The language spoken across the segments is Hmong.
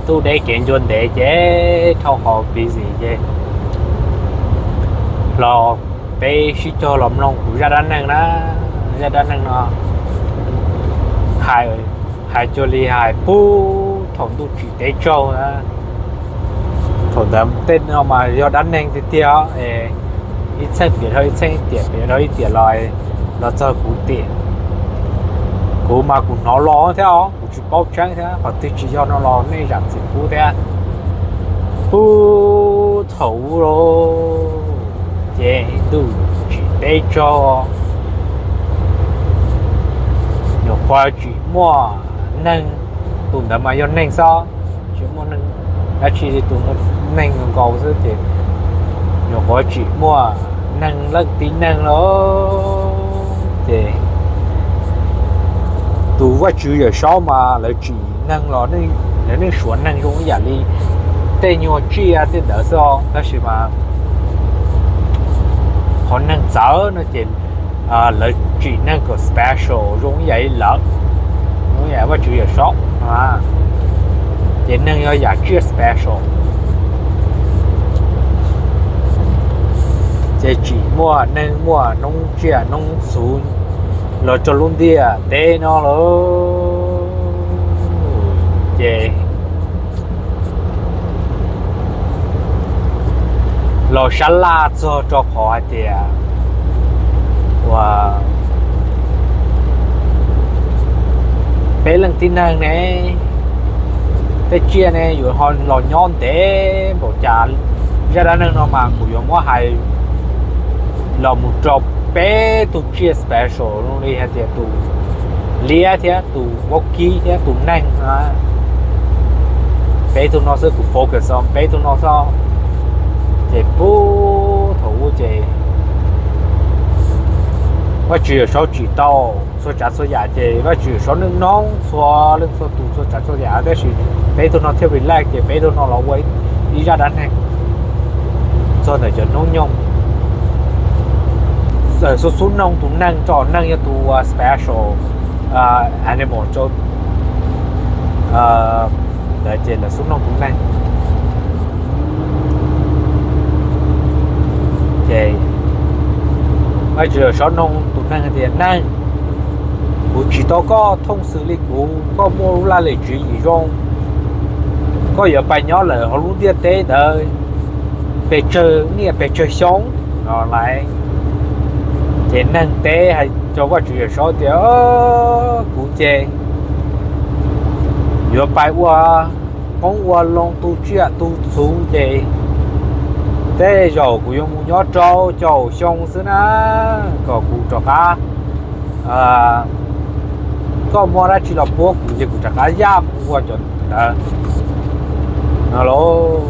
Ntuj deb kev ncua ntev ces dhau qhov busy ces los peb sib cog los mloog kuv zaj dab neeg na. Zaj dab neeg no hais, hais cuag li hais puag thaum ntuj tsim teb tsaug na. Thaum ntawd tej no mas yog dab neeg tiag tiag, ib txheej piav dhau ib txheej, ib tiam piav dhau ib tiam los, los txog kuv tiam. Kuv mas kuv hnov los thiab os, kuv tsis paub tseeb thiab, qhov twg tsis yog no los nej zam txim pub thiab. Puag thaum ub los ces ntuj tsim teb tsaug, nyuam qhuav tsim muaj neeg, tus ntawd mas yog neeg xwb, tsis muaj neeg dab tsi li, tus muaj neeg nkaus xwb ces nyuam qhuav tsim muaj neeg leej tib neeg lawm ces tus Vajtswv Yawm Saub mas lawv tsim neeg los lawv yeej suav neeg zoo ib yam li tej nyuag tsiaj tej ntawd xwb os, tab sis mas qhov neeg txawv no ces lawv tsim neeg kom special zoo ib yam li lawv, zoo ib yam Vajtswv Yawm Saub, ces neeg yog yam tsiaj special. Ces tsim muaj neeg muaj noob tsiaj noob txhu los rau lub ntiaj teb no lawm ces los sab laj txog rau qhov hais tias ua peb leej tib neeg ne, tej tsiaj ne yuav ho los nyob ntev npaum cas. Zaj dab neeg no mas kuv yuav muab hais los mus rau peb tug tsiaj special zoo li hais tias tus liab thiab tus vaub kib thiab tus neeg. Peb tug no xwb, kuv focus on peb tug no xwb. Ces puag thaum ub ces Vajtswv Yawm Saub tsim tau txhua tsav txhua yam ces Vajtswv Yawm Saub yeej hnov txhua leej txhua tus txhua tsav txhua yam, tab sis peb tug no thiaj relax ces peb tug no los ua ib zaj dab neeg txog ntawm cov hnub nyoog. Xub xub noog tus neeg tso, neeg yog tus special animal rau ntawd ces lawv xub noog tus neeg. Ces Vajtswv Yawm Saub noog tus neeg tias, Neeg, kuv tsim tau koj thooj xws li kuv, koj muaj lub laj lim tswv yim zoo, koj yuav pais nyob lawm hauv lub ntiaj teb ntawd pes tsawg niaj pes tsawg xyoo no lauj? Ces neeg teb hais rau Vajtswv Yawm Saub tias, Kuv ces yuav pais ua qoob ua loo tu tsiaj tu txhu ces tej zaum kuv yuav mus nyob rau caum xyoo xwb na, kom kuv rov qab, koj muaj dab tsi los puab kuv ces kuv rov qab yaj mus ua cov ntawd no lauj.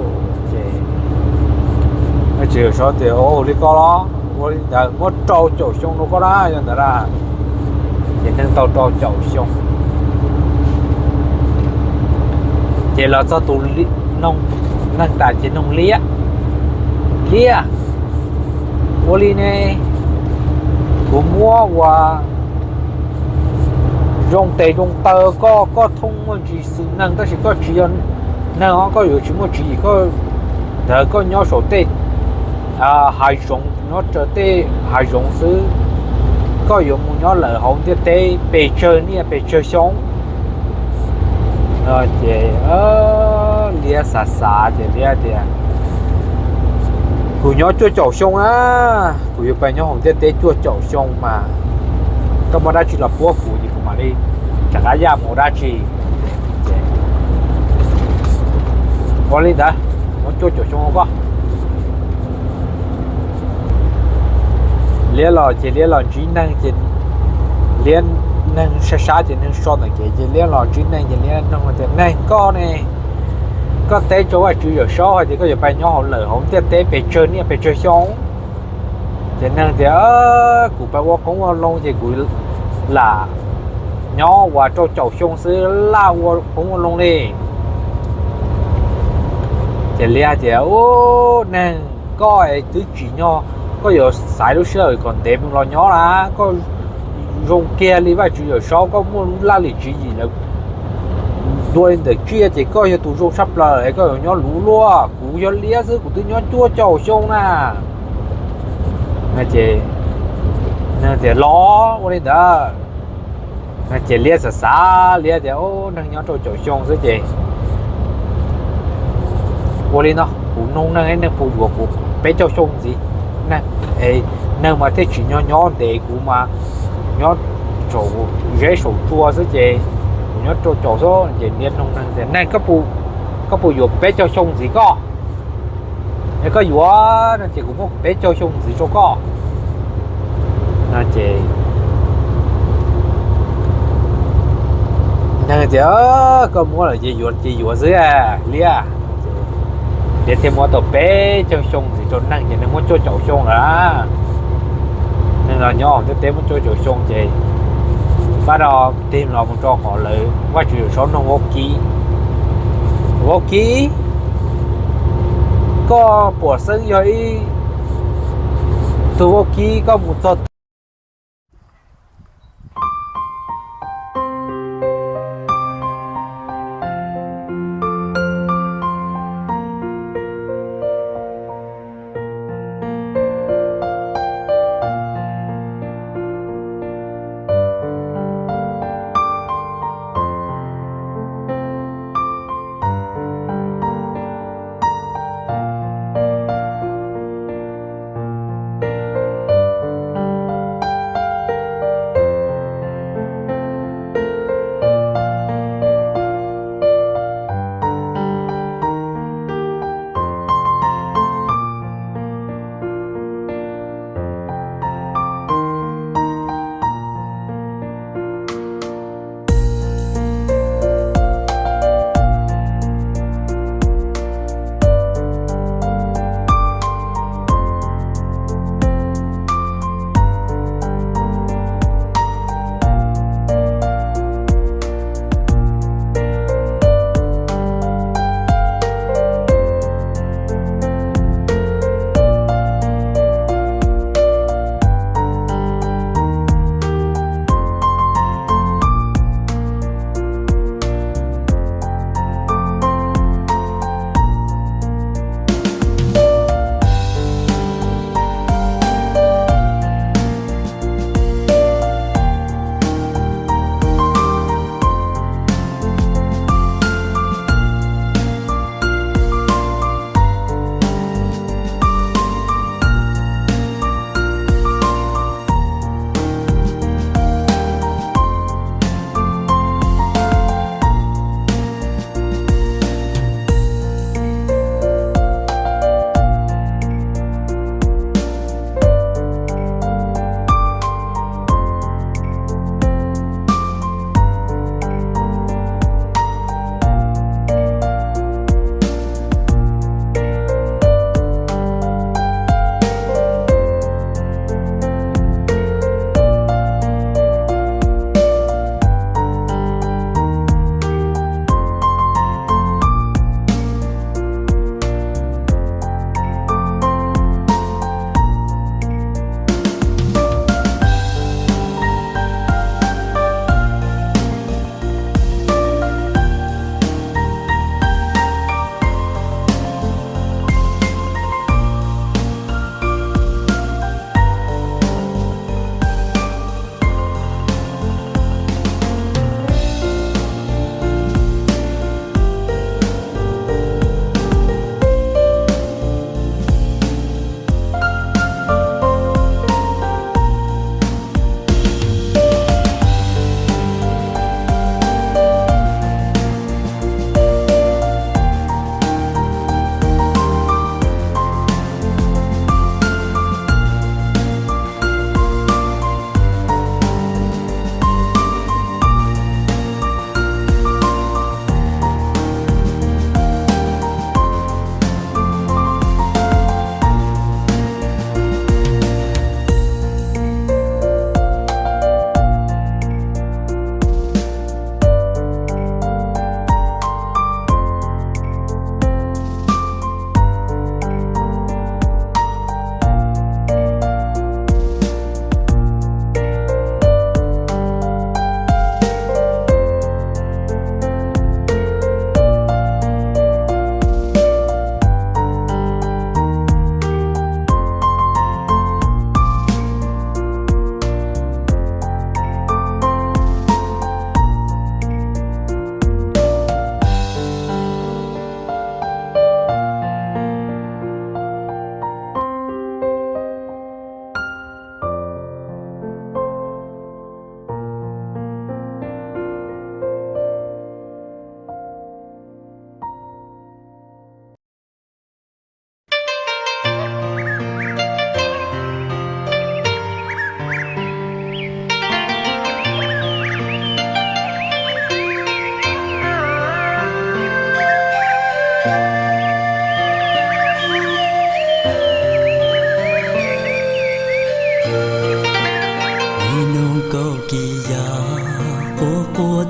Ces Vajtswv Yawm Saub tias, Ua li koj los, ua li ntawd muab rau caum xyoo rau koj na, yog ntawd na. Ces neeg tau rau caum xyoo. Ces los txog tus, neeg tas ces noog liab, Liab, ua li ne, kuv muab ua zoo tes zoo taw koj, koj thooj muaj ntsis xws neeg tab sis koj tsis yog neeg os, koj yuav tsis muaj tswv yim, koj ntawd koj nyob saum tej hav zoov, nyob raws tej hav zoov xwb, koj yuav mus nyob lawm hauv ntiaj teb pes tsawg niaj pes tsawg xyoo. Ces liab xav xav ces liab tias, Kuv nyob cuaj caum xyoo na, kuv yuav pais nyob hauv ntiaj teb cuaj caum xyoo mas koj muaj dab tsi los puab kuv ces kuv mam li rov qab yaj mus ua dab tsi. Ua li ntawd, muab cuaj caum xyoo rau koj. Liab los ces liab los ntsib neeg ces liab, neeg sab sab ces neeg so ntawm kev ces liab los ntsib neeg ces liab noog tias, Neeg, koj ne, koj teb rau Vajtswv Yawm Saub hais tias koj yuav pais nyob hauv lawm hauv ntiaj teb pes tsawg niaj pes tsawg xyoo. Ces neeg tias, Kuv pais ua qoob ua loo ces kuv lam nyob ua rau caum xyoo xwb, laj ua qoob ua loo li. Ces liab tias, Ub, neeg, koj twb tsim nyog koj yuav xaiv lub sij hawm kom ntev mus los nyob na, koj zoo kiag li Vajtswv Yawm Saub, koj muaj lub laj lim tswv yim lawm, Ua li ntawd tsiaj ces koj yog tus zoo tshaj plaws es koj yuav nyob luv luaj, kuv yog liab xwb kuv twb nyob cuaj caum xyoo na. Ces neeg tias los ua li ntawd. Ces liab xav xav liab tias neeg nyob rau caum xyoo xwb ces ua li no kuv nug neeg, neeg puas yuav kuv peb caug xyoo ntxiv. Neeg mas thiaj tsim nyog nyob ntev, kuv mas nyob saum zeb saum tsua xwb ces kuv nyob rau caum xwb. Ces liab nug neeg tias neeg, koj puas yuav peb caug xyoo ntxiv koj? Es koj yuav no ces kuv muab peb caug xyoo ntxiv rau koj. Ces neeg tias koj muab lawm ces yuav ces yuav xwb liab. Liab thiaj muab tau peb caug xyoo ntxiv rau neeg ces neeg muaj cuaj caum xyoo lawm. Neeg los nyob ntiaj teb muaj cuaj caum xyoo ces pab rau tig los mus rau qhov lawv Vaj Tswv Yawm Saub noog vaub kib. Vaub kib, koj puas xeeb yog ib tug vaub kib, koj mus txog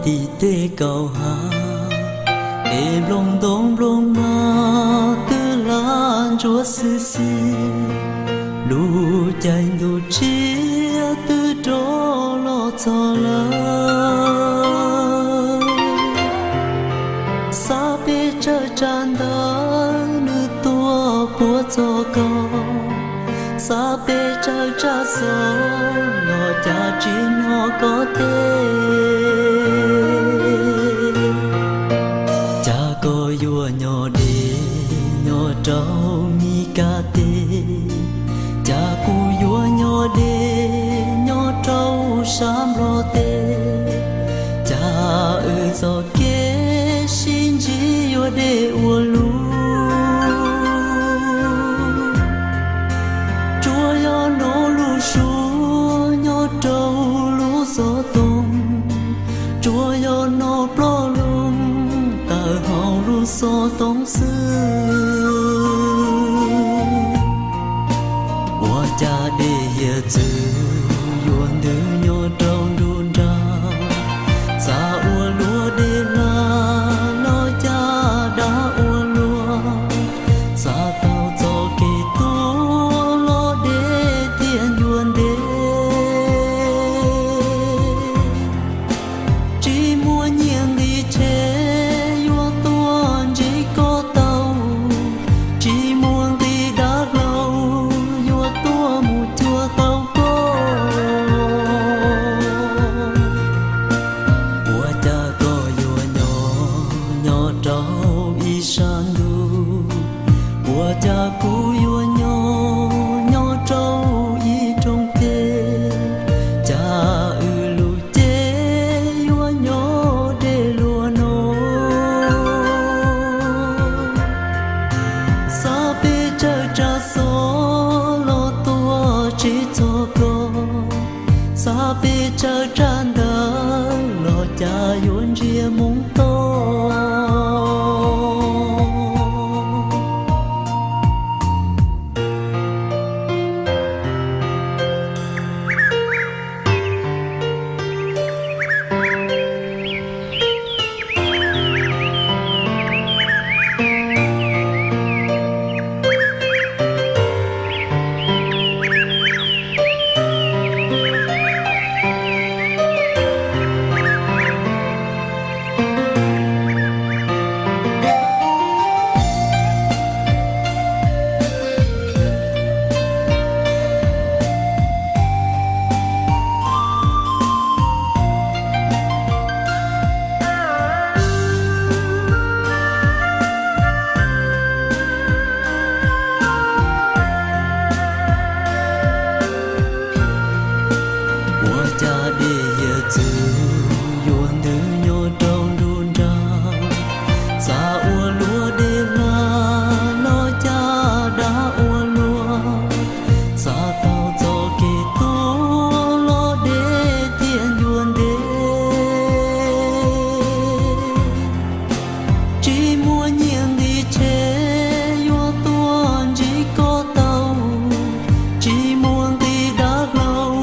Ib teg kaum hav, es nplooj ntoo nplooj mag twb hlab ntsuab xwb xwb, lub caij ntuj tshiab twb rov los txog lawm. Xav peb tsawg tsam ntawd nws tuaj puag txog koj, xav peb tsawg tsam xob los cas tsis hnov koj teb. Cas koj yuav nyob deb nyob rau Mis Kas teb, cas kuv yuav nyob deb nyob rau sab Nplog teb, cas wb txoj kev sib ntsib yuav deb ua luaj. Tsuas yog hnov lub suab nyob rau lub xov tooj, tsuas yog hnov ploj loo tawm hauv lub xov tooj xwb. Ua cas dej hiav txwv yuav ntws nyob rau nruab nrag, xav ua luaj dej hla los cas dab ua luaj, xav tau txoj kev tuag los deb thiaj ncua ntev. Tsis muaj nyiaj nqi tsheb yuav tuaj ntsib koj tau, tsis muaj nqi dav hlau yuav tuaj mus cuag tau koj. Ua cas koj yuav nyob nyob rau ib sab ntuj, ua cas kuv yuav nyob nyob rau ib rooj teb, cas wb lub cev yuav nyob deb luaj no. Xav peb tsawg tsam xob los tuaj tsis txog koj, xav peb tsawg tsam ntawd los cas yuav ntsia moo toj. Ua cas dej hiav txwv yuav ntws nyob rau nruab nrag, xav ua luaj dej hla los cas dab ua luaj, xav tau txoj kev tuag los deb thiaj ncua ntev. Tsis muaj nyiaj nqi tsheb yuav tuaj ntsib koj tau, tsis muaj nqi dav hlau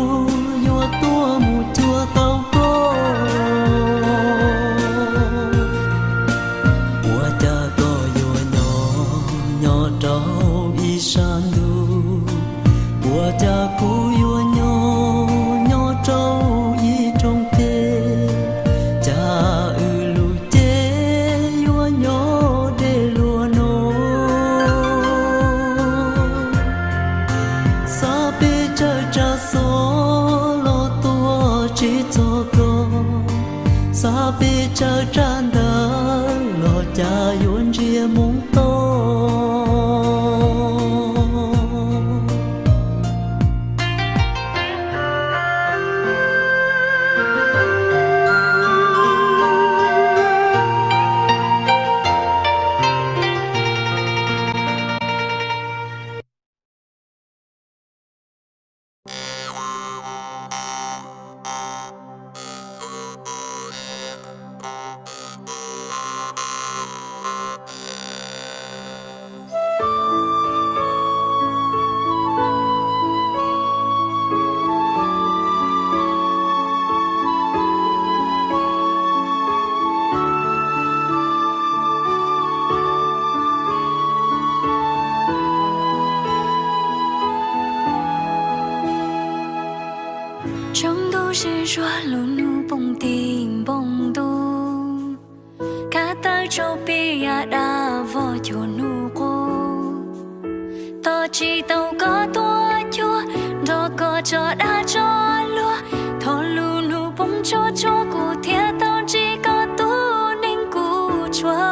yuav tuaj mus cuag tau koj. Ua cas koj yuav nyob nyob rau ib sab ntuj, ua cas kuv yuav nyob nyob rau ib rooj teb, cas wb lub cev yuav nyob deb luaj no. Xav peb tsawg tsam xob los tuaj tsis txog koj, xav peb tsawg tsam ntawd los cas yuav ntsia moo toj. Zuag lub hnub poob tim npoo ntuj, kab tawb tsaus pib yam dab vog cuag hnub qub. Tos tsis tau koj tuaj cuag, nrog koj tso dag tso luag. Thaum lub hnub poob tsuag tsuag kuv thiaj tau ntsib koj tus neeg kuv tshua.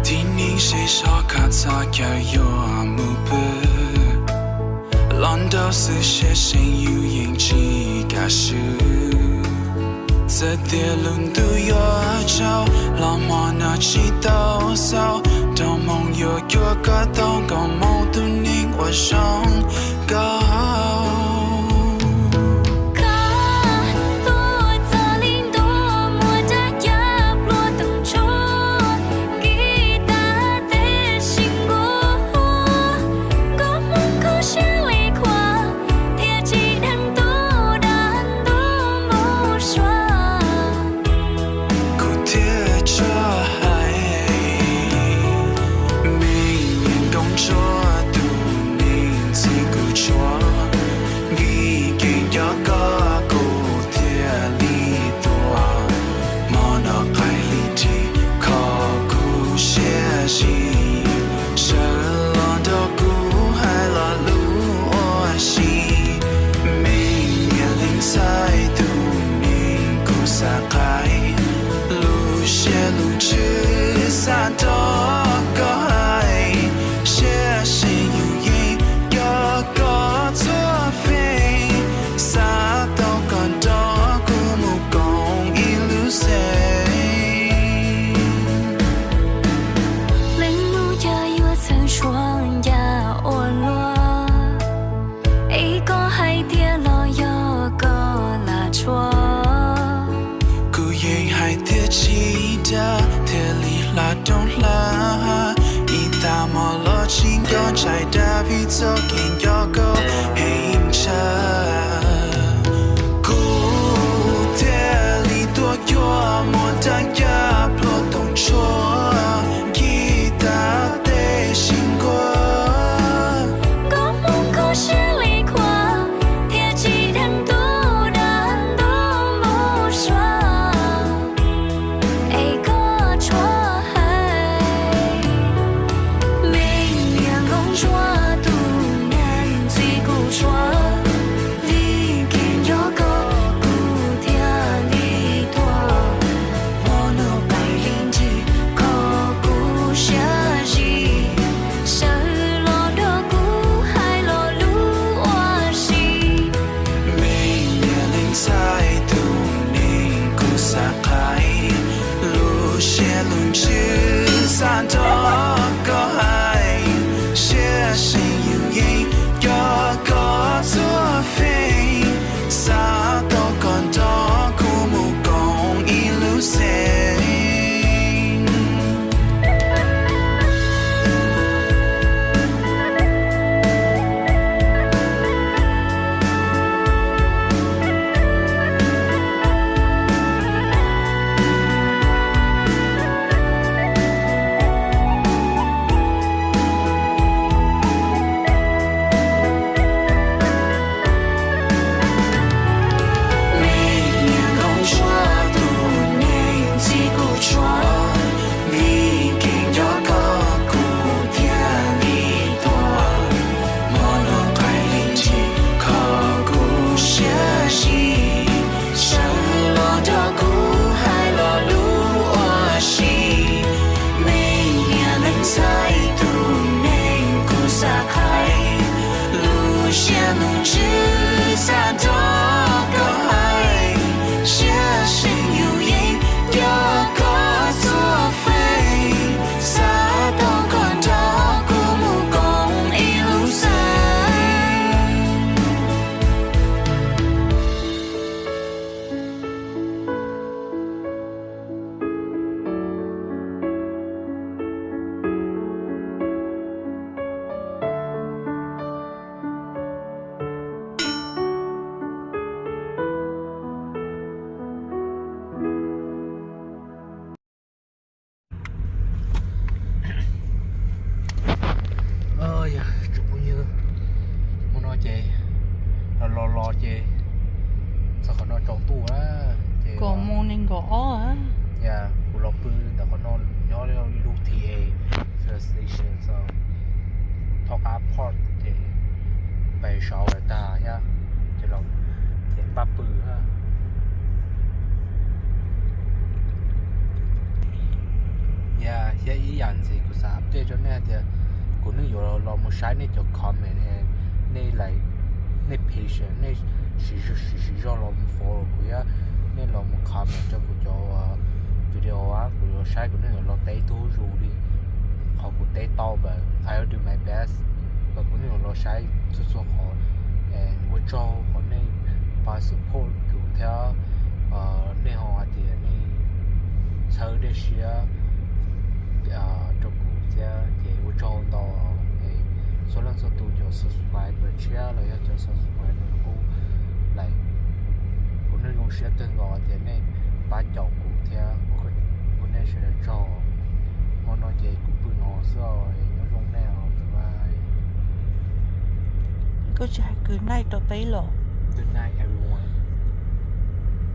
Tib neeg seb sov khav txog chaw yuav mus pw, los nraum xwb siab seev yus yeej tsis kam swb. Txawm tias lub ntuj yuav tsaus los hmo no tsis tau xaus, nrog hmoo yuav cuag koj tau nkaus moo tus neeg uas zoo nkauj. Koj tuaj txog li ntuj muaj rab caj plhuav toog tshuaj, nkig tag teb sib nkuaj, nkauj hmoob kho siab li qhuav, thiaj tsis dheev ntuj dag ntuj mus suav. Kuv thiaj tsuas hais, me niam nkauj ntsuab tus neeg ntxim kuv tshua, vim kev nco koj kuv thiaj li tuag. Hmo no qaij hli nrig kho kuv siab zim, sawv los nrog kuv hais lo lus ua si. Me niam leej ntxhais tus neeg kuv xav qhaib, lub siab lub ntsws xav nrog koj hais, siab seev yus yeej nco koj txhua feem, xav tau koj nrog kuv mus koom ib lub xeem. Leej nus cas yuav txheeb suab ncaj ua luaj, es koj hais tiag los yog koj lam tshuaj? Kuv yeej hais tiag tsis dag, thiaj li hla rooj hla hav, ib tag hmo los tsis nco ntshai dag vim txoj kev nco koj heev tshaj. Kuv thiaj li tuaj cuag muaj rab caj plhuav toog tshuaj, nkig tag teb sib nkuaj. Nkauj hmoob kho siab li qhuav, thiaj tsis dheev ntuj dag ntuj mus suav. Es koj tsuas hais, me niam nkauj ntsuab tus neeg ntxim kuv tshua, vim kev nco koj kuv thiaj li tuag. Hmo no qaij hli nrig kho kuv siab zim, sawv los nrog kuv hais lo lus ua si. Me niam leej ntxhais tus neeg kuv xav qhaib, lub siab lub ntsws xav nrog koj hais, siab seev yus yeej nco koj txhua feem, xav tau koj nrog kuv mus koom ib lub xeem. Thiab ib yam ntxiv kuv xav update rau nej tias kuv yeej yuav los mus saib nej cov comment, nej like, nej patient, nej siv zog los mus follow kuv thiab nej los mus comment rau kuv cov video, kuv yuav saib kuv yeej yuav los teb tub zus li qhov kuv teb tau, but I will do my best. Los kuv yeej yuav los saib txhua txhua qhov. Ua tsaug qhov nej pab support kuv thiab nej ho hais tias nej txhawb dej siab rau kuv thiab ces ua tsaug ntau. Txhua leej txhua tus cov subscriber tshiab los yog cov subscriber qub, like, kuv yeej zoo siab kawg nkaus tias nej pab caum kuv thiab ua nej sawv daws tsaug. Hmo no ces kuv pw no xwb, nyob zoo nej os. Koj tsis hais good night rau peb los? Good night everyone.